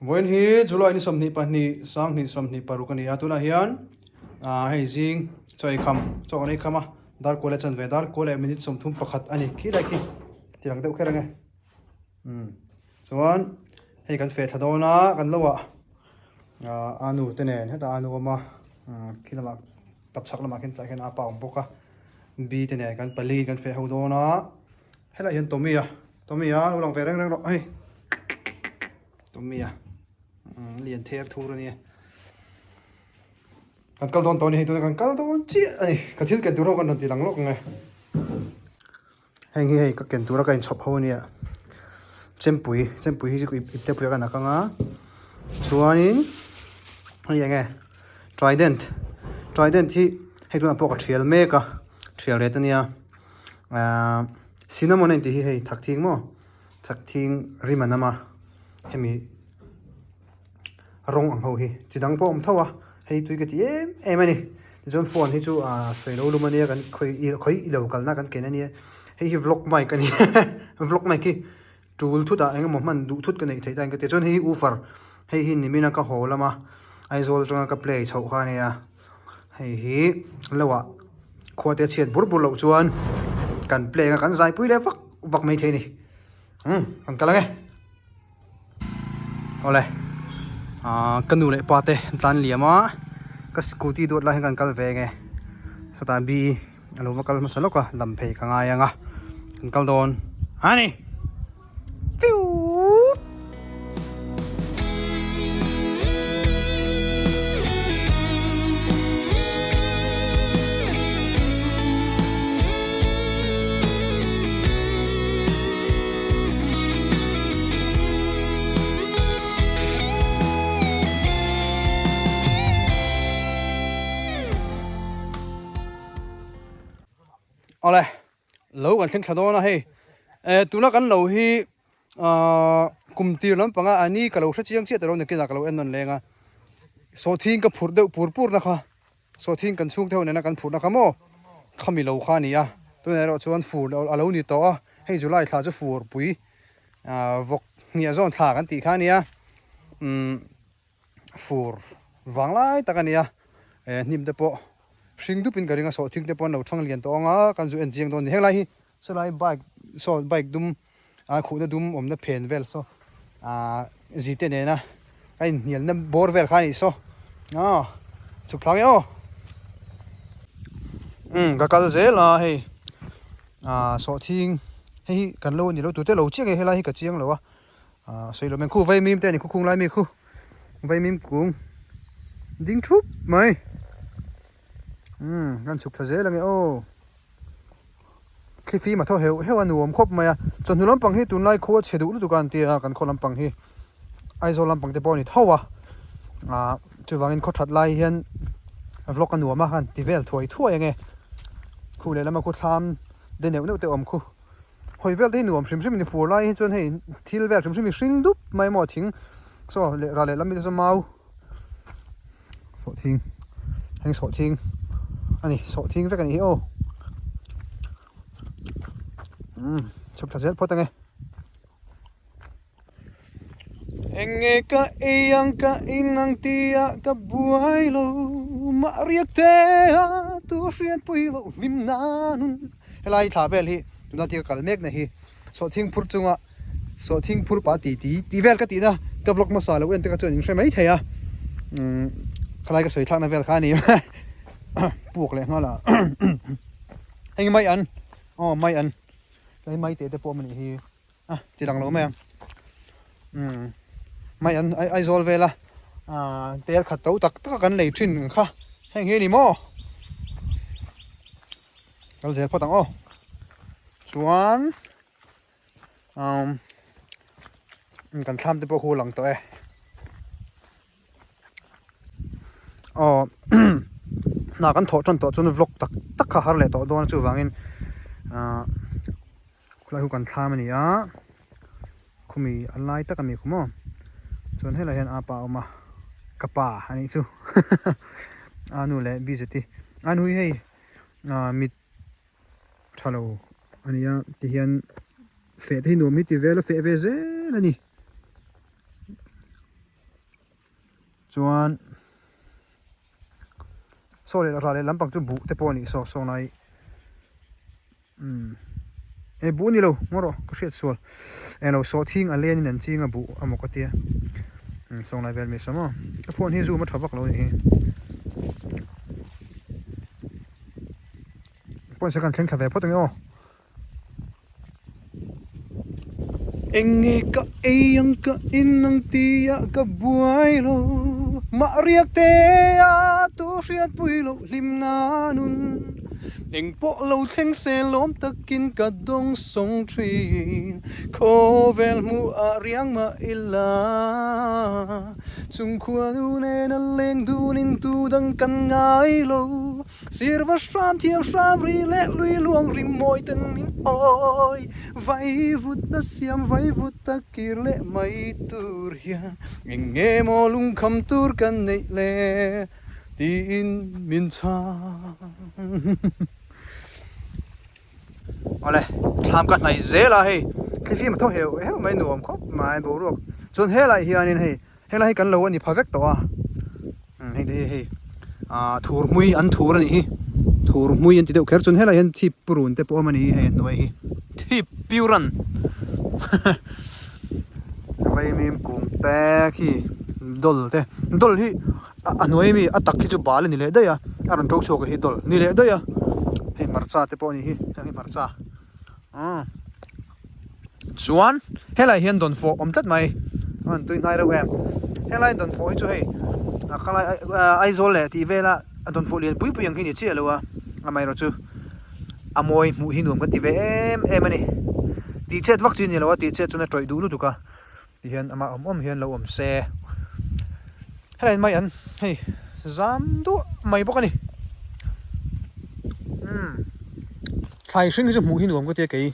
Vawiin hi July ni 22 2026 a ni a, tunah hian ah hei zing chaw ei kham chaw kan ei kham a, dar kual leh chanve dar kual leh minute 31 a ni khi lai khi ti lang deuh kher ang e umm chuan hei kan feh thla dawn a kan lo ah ah a nu te nen hetah a nu awm a khi lamah tapchhak lamah khian tlaiah khian a pa a awm bawk a b te nen kan pali kan feh ho dawn a helaiah hian Tommy a Tommy a lo lang ve reng reng rawh hei Tommy a lian ther thur a nia kan kal dawn tawh a ni hei tuna kan kal dawn chiah a ni ka thil ken tur ho kan rawn ti lang lawk ang e heng hi hei ka ken tura ka inchhawp ho a nia chempui chempui hi ipte pui a kan ak anga chuanin hei eng nge trident trident hi hei tunah pawh ka thial mek a thial ret a nia ahh cinnamon a intih hi hei thak thing maw thak thing rim an awm a hemi rawng ang ho hi chi dang pawh a awm tho a hei tui ka ti em em a ni tichuan phone hi chu ahh sawi lo lum a nia kan khawi khawi ilo kalna kan ken a nia hei hi vlog mic a ni vlog mic hi tul thut ah eng emaw hman duh thut ka neih theih ta in ka ti a chuan hei hi woofer hei hi nimina ka haw lama Aizawl atanga ka play chhoh kha a nia hei hi lo ah khua te a chhiat bur bur loh chuan kan play anga kan zaipui leh vak vak mai thei a ni umm kan kal ang e. Awle ah ka nu leh pa te an tlan liam a ka scooty duat lai hian kan kal ve nge sawtah bi a lo va kal hmasa lawk a lam phei ka ngai ang a kan kal dawn a ni fiuuup. Awle lo kan thleng thla dawn a hei eh tuna kan lo hi ahh kum tir lampanga a ni ka lo hre chiang chiah ta lo nakinah ka lo en nawn leng a sawhthing ka phurh deuh pur pur na kha. Sawhthing kan chhungte ho nena kan phurhna kha maw khami lo kha a ni a, tunah erawh chuan fur a lo ni tawh a, hei July thla chu fur pui vawk hniah zawn thla kan tih kha a nia, umm fur vang lai tak a ni a, hnim te pawh hring dup in ka ring a, sawhthing te pawh an lo thang lian tawh ang a, kan zu en chiang dawn a ni, henglai hi sawlai bike saw bike dum a khuhna dum awmna phen vel saw ah zite nena a inhnialna bawr vel kha a nih saw aw chhuk thla nge aw umm ka kal zel a hei ah sawhthing hei hi kan lo ni lo tute lo chiang e helai hi ka chiang lo a ah sawi lo men khu vaimim te a ni khu khung lai mi khu vaimim kung ding thup mai umm kan chhuk thla zel ange aw. Thlifim a thaw heuh heuh a nuam khawp mai a, chawhnu lampang hi tunlai khua chhe duh lutuk a an ti a, kan khaw lampang hi Aizawl lampang te pawh a ni tho a, ah chuvangin khaw that lai hian vlog a nuam a han ti vel thuai thuai ange, khu leh lama khu thlam de neuh neuh te awm khu hawi vel te hi nuam hrim hrim a ni fur lai hi chuan hei thil vel hrim hrim hi hring dup mai maw thing saw leh ral leh lam hi te chu mau. Sawhthing heng sawhthing a ni sawhthing vek a nih hi aw umm chhuk thla zel phawt ang e eng nge ka ei ang ka in ang tia ka buai lo mah riak te a tu hriat pui loh hlim nan helai thla vel hi tuna tia ka kal mek na hi sawhthing phur chunga Sawhthing phur pa ti ti tih vel ka tihna ka vlog hmasa lo en te kha chuan in hre mai thei a umm khalai ka sawi thlakna vel kha a ni puak leh nghal a heng mai an aw mai an tlai mai te te pawh a nih hi a ti lang lo mai ang umm mai an Aizawl vela ah tel khat to tak tak a kan lei thin ang kha heng hi a ni maw kal zel phawt ang aw chuan. Umm kan thlam te pawh khu lang tawh e aw hna kan thawh tan tawh chuan vlog tak tak kha har leh tawh dawn a chuvangin ah khulai khu kan thlam a ni a khumi a lai tak a ni khu maw chuan helaiah hian apa a awm a ka pa a nih chu a nu leh bzeti a nu hi hei ah mit. tha lo a ni a tihian feh te hi nuam hi ti vel a feh ve zel a ni. Chuan saw leh rah leh lampang chu buh te pawh a nih saw saw lai umm hei buh a ni lo ngaw rawh ka hriat sual englo sawhthing a len in an ching a buh amaw ka tia umm sawnglai vel mai saw maw ka phone hi zoom a tha vak lo a nih hi. Pawisa kan thleng thla ve phawt ange aw. Eng nge ka ei ang ka in ang tia ka buai lo mah riak te a tu hriat pui loh hlim na nun eng pawh lo thleng se lawm takin ka dawng sawng thin khawvel hmuh ah riang mah ila chungkhua nu nena leng dun in tu dang kan ngai lo. Sirva hram thiang hram ri leh lui luang rim mawi ten min awi Vai vut a siam vai vut a kir leh mai tur hian Eng nge maw lungkham tur kan neih le tiin min chhang. Awle thlam ka hnaih zel a hei thlifim a thaw heuh heuh mai nuam khawp mai boruak chuan helai hianin hei Helai hi kan lo a ni pha vek tawh a, heng te hi hei ah thur hmui an thur a nih hi, thur hmui an ti deuh kher chuan helai hian thip purun te pawh a awm a ni hi hei a hnuai hi thip piuran vaimim kung te khi dawl te dawl hi a hnuai ami a tak hi chu bal a ni leh daih a a rawn to chhuak hi dawl ni leh daih a hei hmarcha te pawh a ni hi heng hi hmarcha. Chuan helai hian dawnfawh awm tlat mai a rawn tui hnai reuh em helai dawnfawh hi chu hei a khalai Aizawl leh tih vela a dawnfawh lian pui pui ang hi ni chiah lo a amaherawh chu a mawi hmuh hi nuam kan ti ve em em a ni tih chet vak chi a ni lo a tih chet chuan a tawih duh lutuk a ti hian amah awm awm hian lo awm se helai mai an hei zam duah mai bawk a ni umm. Thlai hring hi chu hmuh hi nuam ka tia kei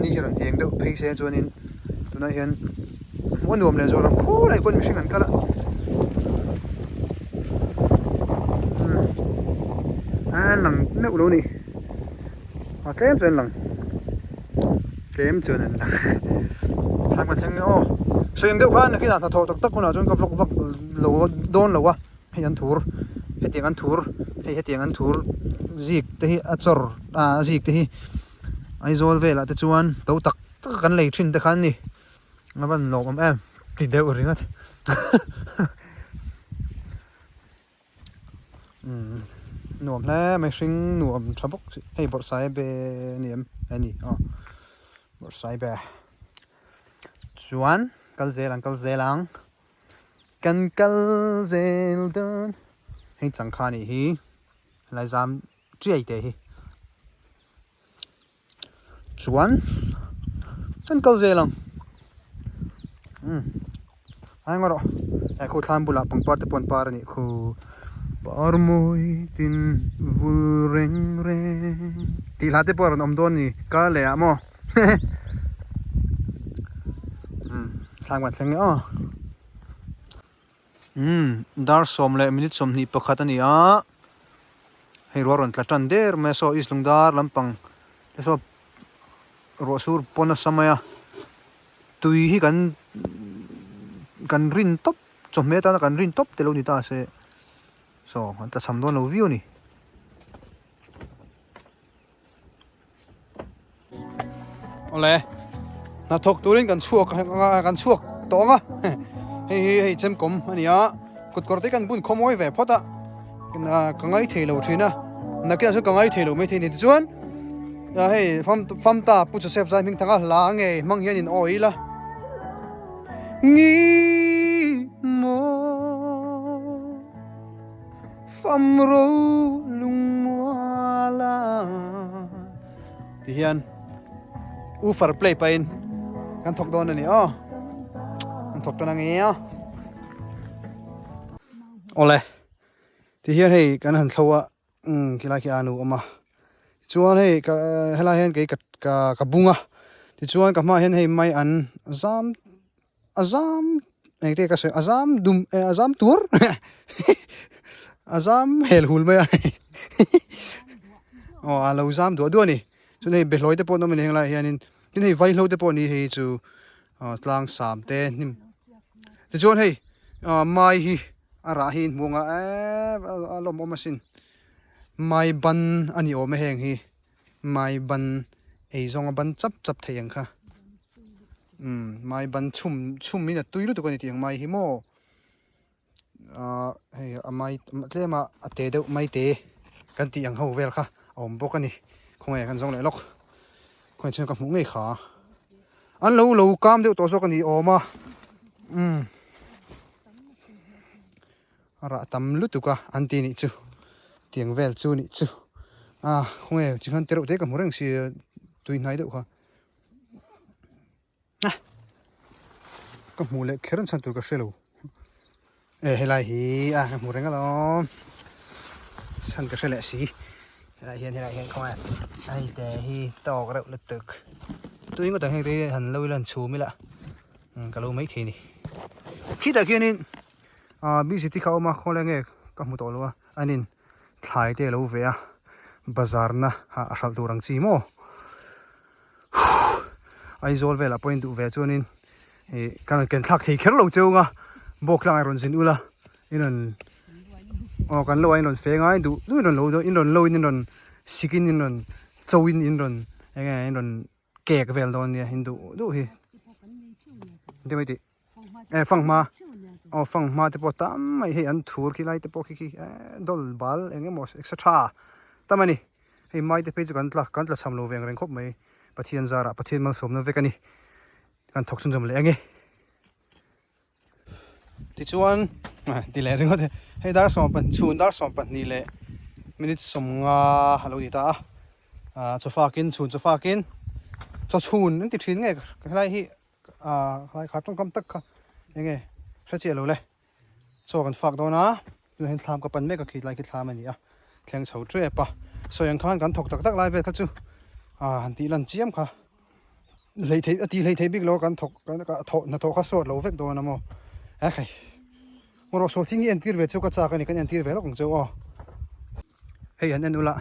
ni hi rawn eng deuh phei se chuanin tunah hian hmuh a nuam leh zual ang khulai kawt mihring an kal a a lang meuh lo a ni a tlem chuan an lang tlem chuan an lang thlam kan thleng aw sawi ang deuh khan nakinah hnathawh tak tak hunah chuan ka vlog vak lo dawn lo a. Hei an thur hetiang an thur hei hetiang an thur zik te hi a chawr ah a zik te hi Aizawl velah te chuan to tak tak a kan lei thin te khan a ni a van lawm awm em ti deuh ringawt umm nuam hle mai hring nuam tha bawk si hei bawrhsai be a ni em a ni aw bawrhsai be chuan kal zel ang kal zel ang. Kan kal zel dawn hei changkha nih hi helai zam chiai te hi chuan kan kal zel ang umm ai ngaw rawh he khu thlam bulah pangpar te pawh an par a nih khu par mawi tin vul reng reng tih hla te pawh a rawn awm dawn a ni kar leh ah maw. Thlang kan thleng e aw. Umm dar sawm leh minute 21 a ni a. Hei ruah rawn tla tan der mai a saw east lung dar lampang te saw ruah sur pawn nasa mai a. Tui hi kan kan rin tawp chawhmeh atana kan rin tawp te lo ni ta se saw an tla cham dawn lo viau a ni. Awle hnathawk turin kan chhuak kan chhuak tawh ang a hei hi hei chemkawm a ni a kut kawr te kan bun khawmawi ve phawt a ka ngai thei lo thin a nakinah chuan ka ngai thei lo maithei a ni tichuan hei famta Pu Joseph Zai hming thanga hla ngei hmang hian in awi ila. Ngi maw. Fam ro lungmual a ti hian woofer play pahin kan thawk dawn a ni aw kan thawk tan ange a awle ti hian hei kan han thlo a umm khilai khi a nu awm a chuan hei ka helai hian kei ka ka bung a tichuan ka hmaah hian hei mai an zam. A zam eng te ka sawi a zam dum eh a zam tur a zam hel hul mai a aw a lo zam duah duah a ni chuan hei behlawi te pawh an awm a ni heng laiah hianin tin hei vaihlo te pawh a ni hei chu aw tlang sam te hnim Tichuan hei mai hi a rah hi in hmu ang a eee a lawmawm asin. Mai ban a ni awm e heng hi. Mai ban ei zawng a ban chap chap thei ang kha. Umm mai ban chhum chhum in a tui lutuk a ni tih ang mai hi maw. Ahh hei a mai tlem a a te deuh mai te kan tih ang ho vel kha a awm bawk a ni. Khawnge kan zawng leh lawk. Khawnge chuan ka hmuh ngei kha. An lo lo kam deuh tawh zawk a ni awm a. Umm a rah tam lutuk a an ti nih chu tiang vel chu nih chu a khawnge tikhan te reuh te ka hmu reng sia tui hnai deuh kha a ka hmuh leh kher an chhan tur ka hre lo e helai hi a ka hmu reng alawm chhan ka hre leh si helai hian helai hian khawnge hei te hi tawk reuh lutuk tui ngawt ang heng te hi han lo ila han chhum ila ka lo mai thei a ni khitah khianin ah busy te kha a awm a khawlai nge ka hmu tawh lo a an in thlai te a lo ve a bazar na ah a hralh tur ang chi maw Aizawl velah pawhin duh ve chuanin ih ka rawn ken thlak thei kher lo cheu nga bawk tlang ah rawn zin ula in rawn aw kan lo ah in rawn feng a in duh duh in rawn lo in rawn lo in in rawn sik in in rawn cho in in rawn eng nge in rawn cake vel dawn nia in duh duh hi engtin mai tih eh fanghma aw fanghma te pawh tam mai hei an thur khi lai te pawh khi khi eh dawl bal eng emaw etc tam a ni hei mai te phei chu kan tla kan tla cham lo ve ang reng khawp mai Pathian zarah Pathian malsawmna vek a ni kan thawk chhunzawm leh ang e. Tichuan ti leh ringawt e hei dar sawm chhun dar 12 leh minute 50 a lo ni ta a ah chaw fakin chhun chaw fakin chaw chhun an ti thin nge helai hi ah helai kha tawngkam tak kha eng nge hre chiah lo le chaw kan fak dawn a tunah hian thlam ka pan mek a khi lai khi thlam a ni a thleng chho tep a sawi ang khan kan thawk tak tak lai vel kha chu ah han tih lan chiam kha. Hleih theih a tih hleih theih bik lo a kan thawk kan thawh hnathawh kha sawt lo vek dawn a maw he khai rawh sawhthing hi entir ve chu ka chak a ni kan entir ve lawk ang chu aw hei han en ula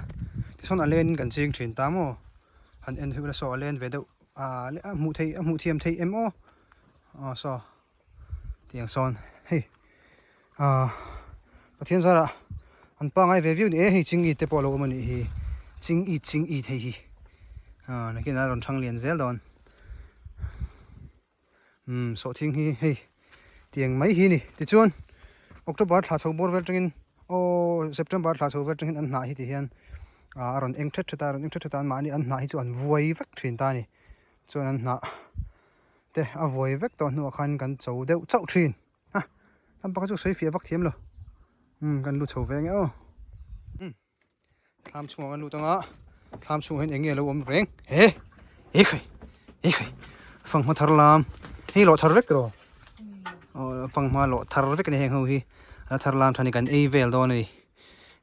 tichuan a len in kan ching thin ta maw han en ula saw a len ve deuh ah a hmuh theih a hmuh thiam theih em aw aw saw tiang sawn hei ah Pathian zarah an pangai ve viau ni e hei ching it te pawh a lo awm a nih hi ching it ching it hei hi ah nakin a rawn thang lian zel dawn umm sawhthing hi hei tiang mai hi a ni tichuan October thla chho bawr vel atangin aw September thla chho vel atangin an hnah hi ti hian ah a rawn eng thet thet a a rawn eng thet thet a anmahni an hnah hi chu an vuai vek thin ta a ni chuan an hnah te a vuai vek tawh hnuah khan kan cho deuh chauh thin a tam pakhat chu sawi fiah vak thiam lo umm kan lut chho ve nge aw umm thlam chhungah kan lut anga thlam chhungah hian eng nge lo awm reng he he khai he khai fanghma thar lam hei lawh thar vek tawh aw fanghma lawh thar vek a ni heng ho hi a thar lam than hi kan ei vel dawn a ni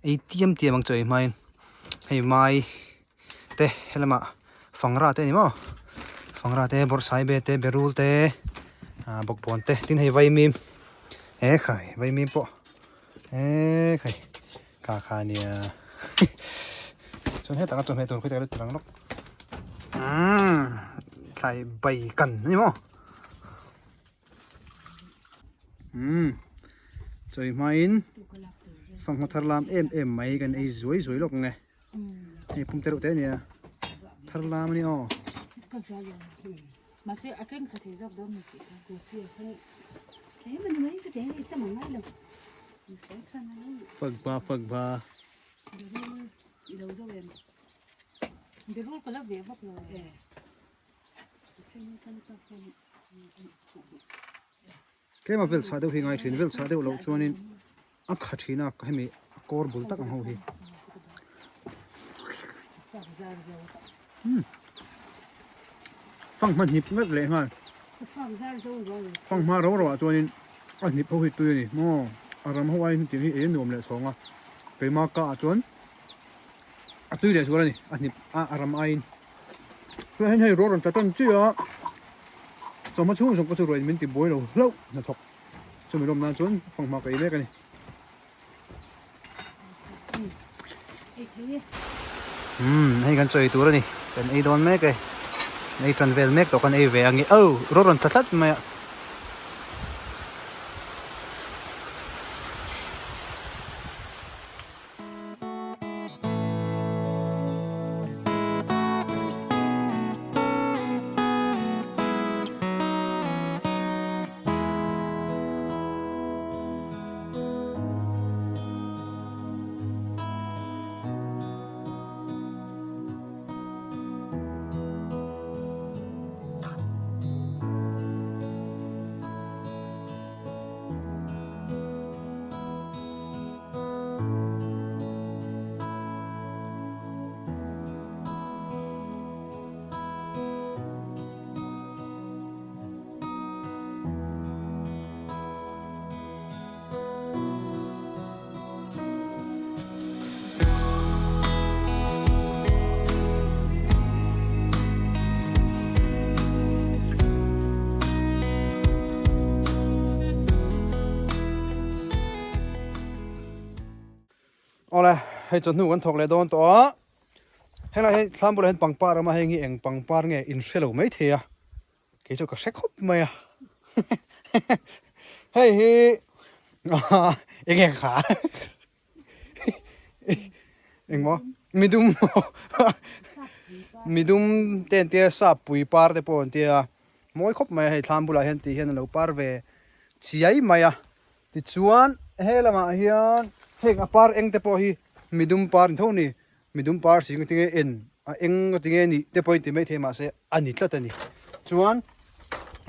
ei tiam tiam ang chaw ei hmain hei mai te helamah fangra te a ni maw fangra te bawrhsai be te berul te ah bawkbawn te tin hei vaimim he khai vaimim pawh he khai kha kha a nia chuan hetah chawhmeh tur khawih tak a lang lawk umm thlai bai kan a ni maw umm chawi hmain fanghma thar lam em em mai kan ei zuai zuai lawk ang e. Hei phum te reuh te ania thar lam ani aw. Fak ba fak ba. Tlema vel chhah deuh hi ngai thin vel chhah deuh loh chuanin a kha thin a hemi a kawr bul tak ang ho hi fanghma hnip vek leh nghal fanghma ro ro ah chuanin a hnip ho hi tui a ni maw a ram ho aiin hetiang hi ei a nuam leh chhawng a keima ka ah chuan a tui leh zual a ni a hnip a ram aiin. Tunah hian hei ruah rawn tla tan chiah a, chawhma chhung zawng pawh chu ruahin min ti buai lo hlauh hnathawk chumi lawm nan chuan fanghma ka ei mek a ni. Umm hei kan chawi tur a ni, kan ei dawn mek e, kan ei tan vel mek tawh kan ei ve ang e, oh ruah rawn tla tlat mai a. Awle, hei chawhnu kan thawk leh dawn tawh a, helai hi thlam bulah hian pangpar a awm a, heng hi eng pangpar nge in hre lo maithei a, kei chu ka hre khawp mai a, hei hi eng nge kha engmaw midum midum te an tia sap pui par te pawh an tia mawi khawp mai a, hei thlam bulah hian tih hian a lo par ve chiai mai a. Tichuan he lamah hian heng a par eng te pawh hi midum par ni tho a ni, midum par si tinge en a eng a tinge nih te pawh in ti maithei mahse a ni tlat a ni. Chuan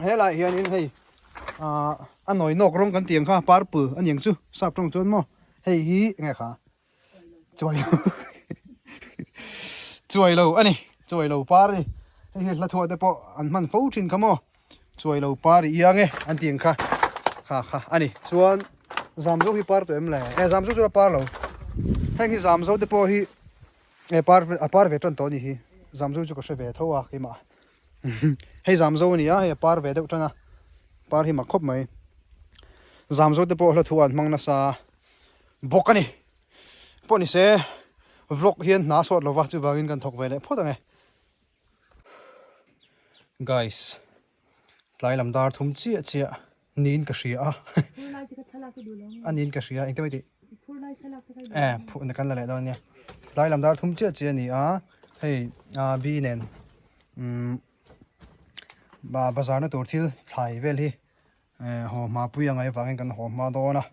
helaiah hianin hei ahh a nawi nawk rawng kan tih ang kha purple a ni ang chu sap tawng chuan maw hei hi enge kha chuai lo chuai lo a ni chuai lo par a ni hei hi hla thuah te pawh an hman fo thin kha maw chuai lo par i iang e an tih ang kha kha kha a ni chuan zamzo hi par tawh em le e zamzo chu a par lo heng hi zamzo te pawh hi e par a par ve tan tawh a ni hi zamzo chu ka hre ve tho a keimah hei zamzo a ni a hei a par ve deuh tan a par hi mak khawp mai zamzo te pawh hla thuah an hmang nasa. Bawk a ni. Pawh ni se vlog hian hna sawt lova chuvangin kan thawk ve leh phawt ang e. Guys, tlai lam dar thum chiah chiah niin ka hria a. A niin ka hria engte mai tih. E, phuh na kan la leh dawn nia. Tlai lam dar thum chiah chiah a ni a, hei B nen umm bazar na tur thil thlai vel hi Haw hma pui a ngaih avangin kan haw hma dawn a,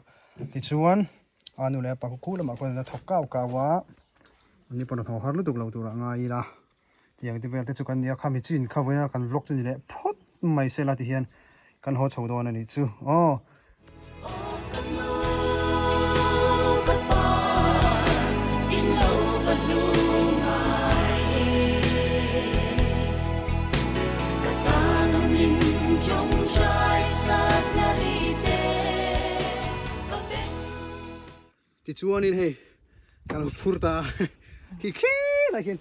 tichuan a nu leh a pa khu lamah khuan an la thawk kau kau a, an ni pawh hnathawh har lutuk lo turah ngai ila, tiang te vel te chu kan nia khami chin kha vawiin a kan vlog chu ni leh phawt mai se la tihian kan haw chho dawn a nih chu aw. Tichuanin hei ka lo phur ta a khi khilai khian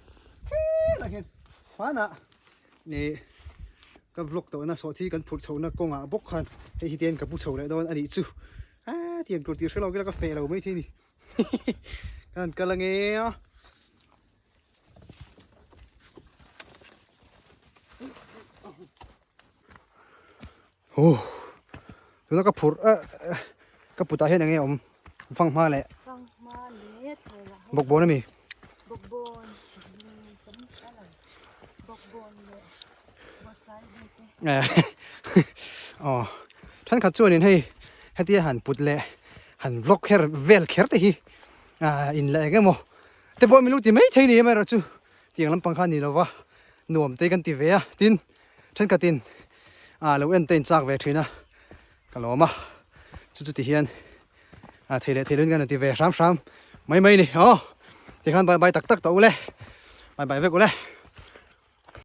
khilai khian hmanah ih ka vlog tawhna sawhthi kan phurh chhohna kawngah bawk khan hei hi tian ka pu chho leh dawn a nih chu a tiang tur tih hrelo kila ka feh lo maithei a ni ka han kal ange a. Huh tuna ka phurh eh ka putah hian enge awm fanghma leh bawkbawn ami aw thenkhat chuanin hei hetia han put leh han vlog kher vel kher te hi ah in la eng emaw te pawh min lo ti mai thei ni amaherawhchu tiang lampang kha a ni lova nuam te kan ti ve a tin thenkhatin ah lo en te in chak ve thin a ka lawm a chu chu ti hian ah thei leh thei lovin kan rawn ti ve hram hram mai mai a ni aw tikhan bye bye tak tak tawh ule bye bye vek ule.